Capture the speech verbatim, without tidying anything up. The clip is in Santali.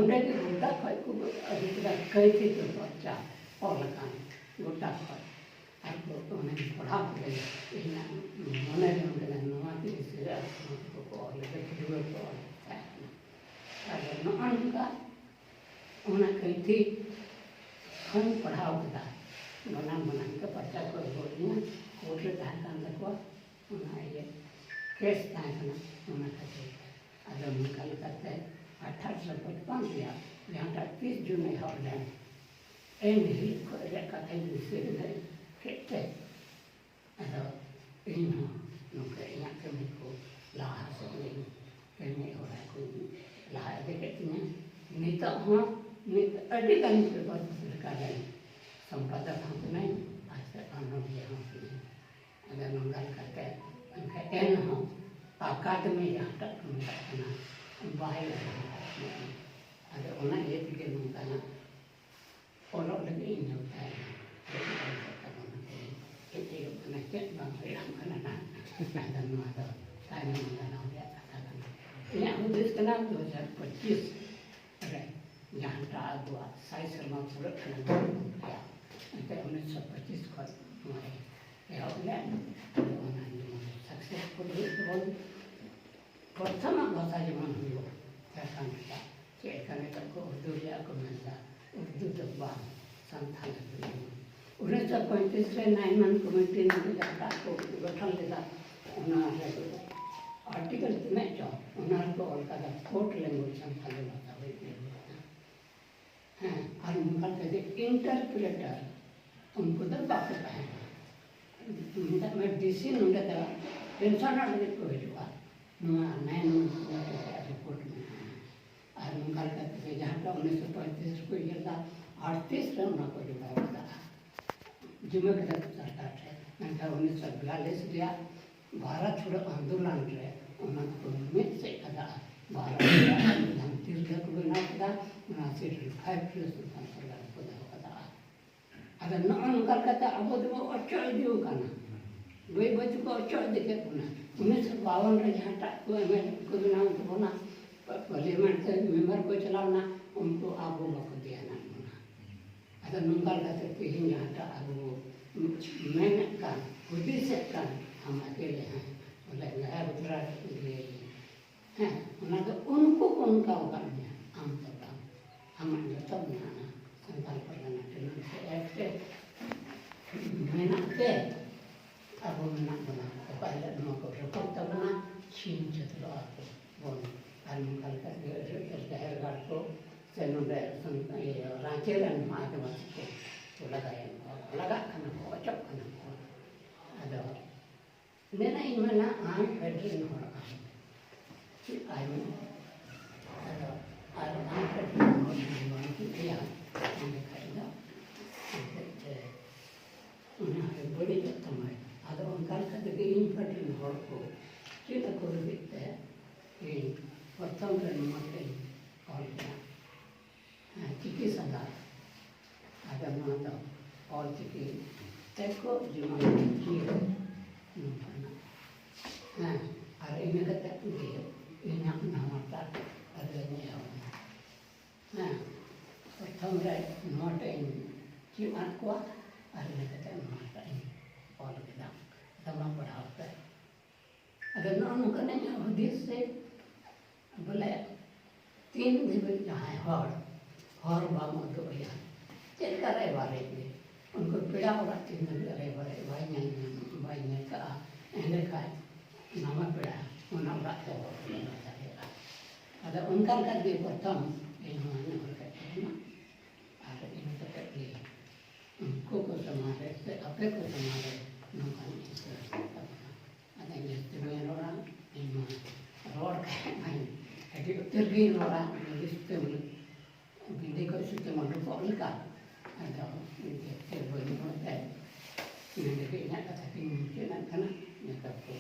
ᱚᱸᱰᱮ ᱜᱮ ᱜᱚᱴᱟ ᱠᱷᱚᱡ ᱠᱚ ᱟᱹᱜᱩ ᱠᱮᱫᱟ ᱠᱟᱹᱭᱛᱷᱤ ᱛᱮ ᱯᱚᱨᱪᱟ ᱚᱞ ᱟᱠᱟᱱ ᱜᱚᱴᱟ ᱠᱷᱚᱡ᱾ ᱟᱨ ᱠᱚ ᱚᱱᱮᱧ ᱯᱟᱲᱦᱟᱣ ᱠᱮᱫᱟ, ᱤᱧᱟᱹᱜ ᱢᱚᱱᱮ ᱨᱮ ᱚᱱᱠᱟᱱᱟ, ᱱᱚᱣᱟ ᱛᱮ ᱤᱥᱤᱱ ᱟᱨ ᱱᱚᱣᱟ ᱛᱮᱠᱚ ᱠᱚ ᱚᱞ ᱞᱮᱫᱟ, ᱠᱷᱩᱫᱣᱟᱹ ᱠᱚ ᱚᱞ ᱛᱟᱦᱮᱸ ᱠᱟᱱᱟ᱾ ᱟᱫᱚ ᱱᱚᱜᱼᱚ ᱱᱚᱝᱠᱟ ᱚᱱᱟ ᱠᱟᱹᱭᱛᱷᱤ ᱦᱚᱸᱧ ᱯᱟᱲᱦᱟᱣ ᱠᱮᱫᱟ, ᱵᱟᱱᱟᱢ ᱵᱟᱱᱟᱢ ᱛᱮ ᱯᱟᱨᱪᱟ ᱠᱚ ᱟᱹᱜᱩ ᱟᱹᱫᱤᱧᱟ, ᱠᱳᱨᱴ ᱨᱮ ᱛᱟᱦᱮᱸ ᱠᱟᱱ ᱛᱟᱠᱚᱣᱟ ᱚᱱᱟ ᱤᱭᱟᱹ ᱠᱮᱥ ᱛᱟᱦᱮᱸ ᱠᱟᱱᱟ, ᱚᱱᱟ ᱠᱷᱟᱹᱛᱤᱨ ᱛᱮ᱾ ᱟᱫᱚ ᱱᱚᱝᱠᱟ ᱞᱮᱠᱟᱛᱮ ᱟᱴᱷᱟᱨᱚᱥᱚ ᱯᱚᱪᱯᱟᱱ ᱨᱮᱭᱟᱜ ᱡᱟᱦᱟᱸᱴᱟᱜ ᱛᱤᱥ ᱡᱩᱱ ᱮᱦᱚᱵ ᱞᱮᱱ, ᱮᱱ ᱦᱤᱞᱳᱜ ᱠᱷᱚᱱ ᱨᱮᱭᱟᱜ ᱠᱟᱛᱷᱟᱧ ᱫᱤᱥᱟᱹ ᱠᱮᱫ ᱛᱮ, ᱟᱫᱚ ᱤᱧ ᱦᱚᱸ ᱱᱚᱝᱠᱟ ᱤᱧᱟᱹᱜ ᱠᱟᱹᱢᱤ ᱠᱚ ᱞᱟᱦᱟ ᱥᱮᱫ ᱤᱧ ᱠᱟᱹᱢᱤ ᱦᱚᱨᱟ ᱠᱚᱧ ᱞᱟᱦᱟ ᱤᱫᱤ ᱠᱮᱫ ᱛᱤᱧᱟᱹ᱾ ᱱᱤᱛᱚᱜ ᱦᱚᱸ ᱱᱤᱛ ᱟᱹᱰᱤ ᱜᱟᱱ ᱯᱮᱯᱟᱨ ᱯᱚᱛᱨᱤᱠᱟ ᱨᱮᱱ ᱥᱚᱢᱯᱟᱫᱚᱠ ᱦᱚᱸ ᱠᱟᱹᱱᱟᱹᱧ ᱟᱨ ᱥᱮ ᱚᱱᱚᱞᱤᱭᱟᱹ ᱦᱚᱸ ᱠᱟᱹᱱᱟᱹᱧ᱾ ᱟᱫᱚ ᱱᱚᱝᱠᱟ ᱞᱮᱠᱟᱛᱮ ᱮᱱᱠᱷᱟᱱ ᱮᱱᱦᱚᱸ ᱟᱠᱟᱫᱮᱢᱤ ᱡᱟᱦᱟᱸᱴᱟᱜ ᱠᱚ ᱢᱮᱛᱟᱜ ᱠᱟᱱᱟ, ᱵᱟᱭ ᱞᱟᱦᱟ ᱫᱟᱲᱮᱭᱟᱜ ᱠᱟᱱᱟ᱾ ᱟᱫᱚ ᱚᱱᱟ ᱤᱭᱟᱹ ᱛᱮᱜᱮ ᱱᱚᱝᱠᱟᱱᱟᱜ ᱚᱞᱚᱜ ᱞᱟᱹᱜᱤᱫ ᱤᱧ ᱱᱮᱣᱛᱟᱭᱮᱱᱟ᱾ ᱪᱮᱫ ᱚᱞ ᱠᱚ ᱛᱟᱵᱚᱱᱟ ᱛᱮᱦᱮᱧ? ᱪᱮᱫ ᱦᱩᱭᱩᱜ ᱠᱟᱱᱟ, ᱪᱮᱫ ᱵᱟᱝ ᱦᱩᱭᱩᱜ ᱠᱟᱱᱟ ᱱᱟᱦᱟᱜ᱾ ᱟᱫᱚ ᱱᱚᱣᱟ ᱫᱚ ᱛᱟᱭᱱᱚᱢ ᱫᱟᱨᱟᱢ ᱨᱮᱭᱟᱜ ᱠᱟᱛᱷᱟ ᱠᱟᱱᱟ᱾ ᱤᱧᱟᱹᱜ ᱦᱩᱫᱤᱥ ᱠᱟᱱᱟ, ᱫᱩ ᱦᱟᱡᱟᱨ ᱯᱚᱸᱪᱤᱥ ᱨᱮ ᱡᱟᱦᱟᱸᱴᱟᱜ ᱟᱵᱚᱣᱟᱜ ᱥᱟᱭ ᱥᱮᱨᱢᱟ ᱯᱩᱨᱟᱹᱜ ᱠᱟᱱᱟ, ᱮᱱᱛᱮ ᱩᱱᱤᱥᱥᱚ ᱯᱚᱸᱪᱤᱥ ᱠᱷᱚᱱ ᱱᱚᱣᱟ ᱮᱦᱚᱵ ᱞᱮᱫ, ᱟᱫᱚ ᱚᱱᱟ ᱡᱮᱢᱚᱱ ᱥᱟᱠᱥᱮᱥᱯᱷᱩᱞ ᱦᱩᱭᱩᱜ ᱛᱟᱵᱚᱱ᱾ ᱯᱨᱚᱛᱷᱚᱢᱟᱜ ᱵᱷᱟᱥᱟ ᱡᱮᱢᱚᱱ ᱦᱩᱭᱩᱜ, ᱡᱷᱟᱲᱠᱷᱚᱸᱰ ᱨᱮᱭᱟᱜ ᱪᱮᱫ ᱞᱮᱠᱟ ᱱᱤᱛᱚᱜ ᱠᱚ ᱩᱨᱫᱩ ᱨᱮᱭᱟᱜ ᱠᱚ ᱢᱮᱱᱫᱟ, ᱩᱨᱫᱩ ᱫᱚ ᱵᱟᱝ, ᱥᱟᱱᱛᱷᱟᱞᱤ ᱦᱩᱭᱩᱜ᱾ ᱩᱱᱤᱥᱥᱚ ᱯᱚᱸᱭᱛᱨᱤᱥ ᱨᱮ ᱱᱟᱭᱢᱟᱱ ᱠᱚᱢᱤᱴᱤ ᱱᱚᱰᱮ ᱡᱟᱦᱟᱸᱴᱟᱜ ᱠᱚ ᱜᱚᱴᱷᱚᱱ ᱞᱮᱫᱟ, ᱚᱱᱟ ᱨᱮ ᱟᱨᱴᱤᱠᱮᱞ ᱛᱤᱱᱟᱹᱜ ᱪᱚ, ᱚᱱᱟ ᱨᱮᱠᱚ ᱚᱞ ᱠᱟᱫᱟ, ᱠᱳᱰ ᱞᱮᱝᱜᱩᱭᱮᱡᱽ ᱥᱟᱱᱛᱷᱟᱞᱤ ᱵᱷᱟᱥᱟ ᱦᱩᱭ ᱜᱮ ᱦᱩᱭᱩᱜ ᱠᱟᱱᱟ᱾ ᱦᱮᱸ, ᱟᱨ ᱱᱚᱝᱠᱟ ᱛᱮᱜᱮ ᱤᱱᱴᱟᱨᱯᱨᱮᱴᱟᱨ, ᱩᱱᱠᱩ ᱫᱚ ᱵᱟᱠᱚ ᱛᱟᱦᱮᱱᱟ᱾ ᱢᱮᱛᱟᱜ ᱢᱮ, ᱰᱤᱥᱤ ᱱᱚᱰᱮ ᱫᱚ ᱯᱮᱱᱥᱚᱱ ᱞᱟᱹᱜᱤᱫ ᱠᱚ ᱦᱤᱡᱩᱜᱼᱟ, ᱱᱚᱣᱟ ᱱᱟᱭᱤᱱ ᱨᱤᱯᱳᱨᱴ ᱢᱮᱱᱟᱜᱼᱟ᱾ ᱟᱨ ᱱᱚᱝᱠᱟ ᱞᱮᱠᱟ ᱛᱮᱜᱮ ᱡᱟᱦᱟᱸ ᱞᱮᱠᱟ ᱩᱱᱤᱥᱥᱚ ᱯᱚᱸᱭᱛᱨᱤᱥ ᱨᱮᱠᱚ ᱤᱭᱟᱹ ᱞᱮᱫᱟ, ᱟᱴᱛᱨᱤᱥ ᱨᱮ ᱚᱱᱟ ᱠᱚ ᱡᱚᱜᱟᱣ ᱠᱟᱫᱟ, ᱡᱤᱢᱟᱹ ᱠᱮᱫᱟ ᱠᱚ ᱥᱚᱨᱠᱟᱨ ᱴᱷᱮᱱ᱾ ᱢᱮᱱᱠᱷᱟᱱ ᱩᱱᱤᱥᱥᱚ ᱵᱤᱭᱟᱞᱞᱤᱥ ᱨᱮᱭᱟᱜ ᱵᱷᱟᱨᱚᱛ ᱪᱷᱟᱲᱳ ᱟᱱᱫᱳᱞᱚᱱ ᱨᱮ ᱚᱱᱟ ᱫᱚᱠᱚ ᱢᱤᱫ ᱥᱮᱫ ᱠᱟᱫᱟ᱾ ᱵᱷᱟᱨᱚᱛ ᱨᱮᱭᱟᱜ ᱥᱚᱝᱵᱤᱫᱷᱟᱱ ᱛᱤᱨᱞᱟᱹ ᱠᱚ ᱵᱮᱱᱟᱣ ᱠᱮᱫᱟ, ᱚᱱᱟ ᱥᱤᱰᱩᱞ ᱯᱷᱟᱭᱤᱵᱷ ᱨᱮ ᱥᱚᱝᱵᱤᱫᱷᱟᱱ ᱥᱚᱨᱠᱟᱨ ᱠᱚ ᱫᱚᱦᱚ ᱠᱟᱫᱟ᱾ ᱟᱫᱚ ᱱᱚᱜᱼᱚ ᱱᱚᱝᱠᱟ ᱞᱮᱠᱟᱛᱮ ᱟᱵᱚ ᱫᱚᱵᱚ ᱚᱪᱚᱜ ᱤᱫᱤ ᱟᱠᱟᱱᱟ, ᱵᱟᱹᱭ ᱵᱟᱹᱭ ᱛᱮᱠᱚ ᱚᱪᱚᱜ ᱤᱫᱤ ᱠᱮᱫ ᱵᱚᱱᱟ᱾ ᱩᱱᱤᱥᱥᱚ ᱵᱟᱣᱚᱱ ᱨᱮ ᱡᱟᱦᱟᱸᱴᱟᱜ ᱠᱚ ᱮᱢ ᱠᱚ ᱵᱮᱱᱟᱣ ᱛᱟᱵᱚᱱᱟ, ᱯᱟᱨᱞᱤᱭᱟᱢᱮᱱᱴ ᱨᱮ ᱢᱮᱢᱵᱟᱨ ᱠᱚ ᱪᱟᱞᱟᱣ ᱮᱱᱟ, ᱩᱱᱠᱩ ᱟᱵᱚ ᱵᱟᱠᱚ ᱫᱷᱮᱭᱟᱱᱟᱜ ᱵᱚᱱᱟ᱾ ᱟᱫᱚ ᱱᱚᱝᱠᱟ ᱞᱮᱠᱟᱛᱮ ᱛᱮᱦᱮᱧ ᱡᱟᱦᱟᱸᱴᱟᱜ ᱟᱵᱚ ᱢᱮᱱᱮᱫ ᱠᱟᱱ, ᱦᱩᱫᱤᱥᱮᱫ ᱠᱟᱱ, ᱟᱢ ᱟᱹᱠᱤᱞ ᱦᱮᱸ, ᱵᱚᱞᱮ ᱱᱚᱭᱟ ᱜᱩᱡᱽᱨᱟᱴ ᱤᱭᱟᱹ, ᱦᱮᱸ, ᱚᱱᱟ ᱫᱚ ᱩᱱᱠᱩ ᱠᱚ ᱚᱱᱠᱟ ᱟᱠᱟᱫ ᱢᱮᱭᱟ, ᱟᱢ ᱫᱚ ᱵᱟᱝ᱾ ᱟᱢᱟᱜ ᱡᱚᱛᱚ ᱢᱮᱱᱟᱜᱼᱟ ᱥᱟᱱᱛᱟᱲ ᱯᱟᱨᱜᱟᱱᱟ ᱴᱨᱮᱱᱤᱝ ᱥᱮ ᱮᱠᱴ ᱨᱮ ᱢᱮᱱᱟᱜ ᱛᱮ ᱟᱵᱚ ᱢᱮᱱᱟᱜ ᱵᱚᱱᱟ᱾ ᱚᱠᱟ ᱦᱤᱞᱳᱜ ᱱᱚᱣᱟ ᱠᱚ ᱨᱮᱠᱚᱨᱰ ᱛᱟᱵᱚᱱᱟ, ᱪᱷᱤᱝ ᱪᱷᱟᱹᱛᱩᱨᱚᱜᱼᱟ ᱵᱚᱱ᱾ ᱟᱨ ᱱᱚᱝᱠᱟ ᱞᱮᱠᱟ ᱜᱮ ᱡᱟᱦᱮᱨ ᱜᱟᱲ ᱠᱚ ᱥᱮ ᱱᱚᱰᱮ ᱥᱟᱱ-, ᱤᱭᱟᱹ, ᱨᱟᱸᱪᱤ ᱨᱮᱱ ᱦᱚᱸ ᱟᱹᱫᱤᱵᱟᱹᱥᱤ ᱠᱚ ᱠᱚ ᱞᱟᱜᱟᱭᱮᱱ ᱠᱚ, ᱞᱟᱜᱟᱜ ᱠᱟᱱᱟ ᱠᱚ, ᱚᱪᱚᱜ ᱠᱟᱱᱟ ᱠᱚ᱾ ᱟᱫᱚ ᱢᱮᱱᱟ, ᱤᱧ ᱢᱮᱱᱟ, ᱟᱢ ᱯᱷᱮᱰ ᱨᱮᱱ ᱦᱚᱲ ᱟᱢ ᱪᱮᱫ ᱟᱭ ᱢᱮ? ᱟᱫᱚ ᱟᱨ ᱟᱢ ᱯᱷᱮᱰ ᱨᱮᱱ ᱦᱚᱲ ᱡᱩᱫᱤ ᱵᱟᱝ ᱠᱚ ᱤᱭᱟᱹᱭᱟ, ᱮᱸᱰᱮ ᱠᱷᱟᱡ ᱫᱚ ᱮᱱᱛᱮᱫ, ᱮ, ᱚᱱᱟ ᱦᱚᱸ ᱵᱟᱹᱲᱤᱡᱚᱜ ᱛᱟᱢᱟ᱾ ᱟᱫᱚ ᱚᱱᱠᱟ ᱞᱮᱠᱟ ᱛᱮᱜᱮ ᱤᱧ ᱯᱷᱮᱰ ᱨᱮᱱ ᱦᱚᱲ ᱠᱚ ᱪᱮᱫ ᱟᱠᱚ ᱞᱟᱹᱜᱤᱫ ᱛᱮ ᱤᱧ ᱯᱨᱚᱛᱷᱚᱢ ᱨᱮ ᱱᱚᱣᱟ ᱛᱮᱧ ᱚᱞ ᱠᱮᱫᱟ᱾ ᱦᱮᱸ, ᱪᱤᱠᱤ ᱥᱟᱸᱜᱷᱟᱨ᱾ ᱟᱫᱚ ᱱᱚᱣᱟ ᱫᱚ ᱚᱞ ᱪᱤᱠᱤ ᱛᱮᱠᱚ ᱡᱮᱢᱚᱱ ᱪᱤᱠᱤ ᱱᱚᱝᱠᱟᱱᱟᱜ᱾ ᱦᱮᱸ, ᱟᱨ ᱤᱱᱟᱹ ᱠᱟᱛᱮ ᱜᱮ ᱤᱧᱟᱹᱜ ᱱᱟᱣᱟᱴᱟᱜ ᱟᱫᱚᱧ ᱮᱦᱚᱵ ᱮᱱᱟ᱾ ᱦᱮᱸ, ᱯᱨᱚᱛᱷᱚᱢ ᱨᱮ ᱱᱚᱣᱟᱴᱟᱜ ᱤᱧ ᱪᱮᱫ ᱟᱫ ᱠᱚᱣᱟ, ᱟᱨ ᱤᱱᱟᱹ ᱠᱟᱛᱮ ᱱᱚᱣᱟᱴᱟᱜ ᱤᱧ ᱚᱞ ᱠᱮᱫᱟ᱾ ᱟᱫᱚ ᱢᱟ ᱯᱟᱲᱦᱟᱣ ᱯᱮ᱾ ᱟᱫᱚ ᱱᱚᱜᱼᱚ ᱱᱚᱝᱠᱟᱱᱟᱜ ᱦᱩᱫᱤᱥ ᱥᱮ ᱵᱚᱞᱮ ᱛᱤᱱ ᱫᱷᱟᱹᱵᱤᱡ ᱡᱟᱦᱟᱸᱭ ᱦᱚᱲ ᱦᱚᱨ ᱵᱟᱢ ᱩᱫᱩᱜ ᱟᱭᱟ, ᱪᱮᱫ ᱞᱮᱠᱟ ᱨᱮ ᱵᱟᱨᱮ ᱜᱮ? ᱩᱱᱠᱩ ᱯᱮᱲᱟ ᱚᱲᱟᱜ ᱛᱤᱱ ᱫᱷᱟᱹᱵᱤᱡ ᱨᱮ ᱵᱟᱨᱮ ᱵᱟᱭ ᱧᱮᱞ ᱧᱟᱢ, ᱵᱟᱭ ᱧᱮᱞ ᱠᱟᱜᱼᱟ, ᱮᱸᱰᱮᱠᱷᱟᱡ ᱱᱟᱣᱟ ᱯᱮᱲᱟ ᱚᱱᱟ ᱚᱲᱟᱜ ᱛᱮ ᱵᱚᱞᱚ ᱫᱟᱲᱮᱭᱟᱜᱼᱟ᱾ ᱟᱫᱚ ᱚᱱᱠᱟ ᱞᱮᱠᱟ ᱜᱮ ᱯᱨᱚᱛᱷᱚᱢ ᱤᱧ ᱦᱚᱸ ᱱᱮᱦᱚᱨ ᱠᱮᱫ ᱛᱟᱦᱮᱱᱟ᱾ ᱟᱨ ᱤᱱᱟᱹ ᱠᱟᱛᱮ ᱜᱮ ᱩᱱᱠᱩ ᱠᱚ ᱥᱟᱢᱟᱝ ᱨᱮ ᱥᱮ ᱟᱯᱮ ᱠᱚ ᱥᱟᱢᱟᱝ ᱨᱮ ᱱᱚᱝᱠᱟᱱ ᱤᱧ ᱥᱮᱨᱮᱧ ᱛᱟᱵᱚᱱᱟ᱾ ᱟᱫᱚ ᱡᱟᱹᱥᱛᱤ ᱵᱟᱹᱧ ᱨᱚᱲᱟ, ᱤᱧ ᱢᱟ ᱨᱚᱲ ᱠᱷᱟᱡ ᱢᱟᱧ ᱟᱹᱰᱤ ᱩᱛᱟᱹᱨ ᱜᱤᱧ ᱨᱚᱲᱟ, ᱚᱱᱟ ᱞᱤᱥᱴ ᱛᱮ ᱵᱤᱸᱰᱤ ᱠᱷᱚᱡ ᱥᱩᱛᱟᱹᱢ ᱩᱰᱩᱠᱚᱜ ᱞᱮᱠᱟ᱾ ᱟᱫᱚ ᱡᱟᱹᱥᱛᱤ ᱵᱟᱹᱧ ᱨᱚᱲ ᱛᱮ ᱱᱚᱰᱮ ᱜᱮ ᱤᱧᱟᱹᱜ ᱠᱟᱛᱷᱟ ᱠᱚᱧ ᱢᱩᱪᱟᱹᱫ ᱠᱟᱱᱟ᱾ ᱡᱚᱛᱚ ᱠᱚ